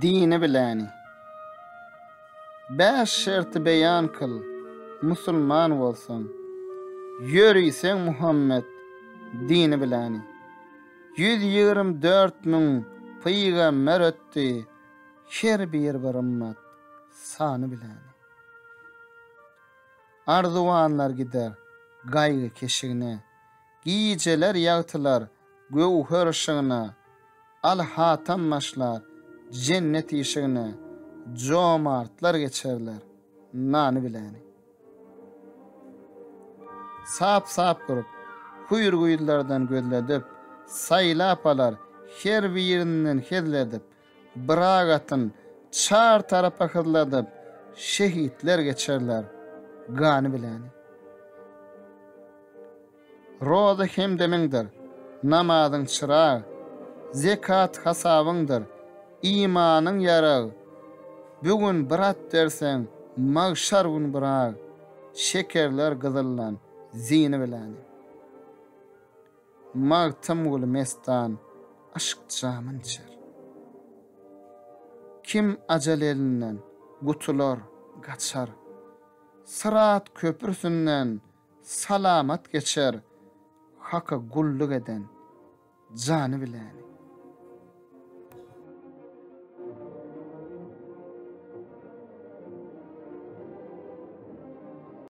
Dini biläni. Bäş şerti beýan kyl, musulman bolsaň, Ýöriseň Muhammet dini biläni. 124 müň pygamber ötdi, Her biri bir ymmat, sany biläni. Arzuwanlar gider gaýgy keşigine, Gijeler ýagtylar göwher yşygyna, Al hatam başlar jennet işigine, Jomartlar geçerler nany biläni. Sap-sap gurup, hüýr-güýzlerden gözledip, Saýlap alar her birinden hezl edip, Byrag atyn çar tarapa hyzladyp, Şehitler geçerler gany biläni. Roza hemdemiňdir, namazyň çyrag, Zekat hasabyňdyr, imanyň ýarag, Bu gün bir at berseň, magşar gün byrag, Çekerler gyzyldan zini biläni. Magtymguly mestan yşk jamyn içer. Kim ajal elinden gutular, gaçar. Syrat köprüsinden Salamat geçer Haka gulluk eden jany biläni.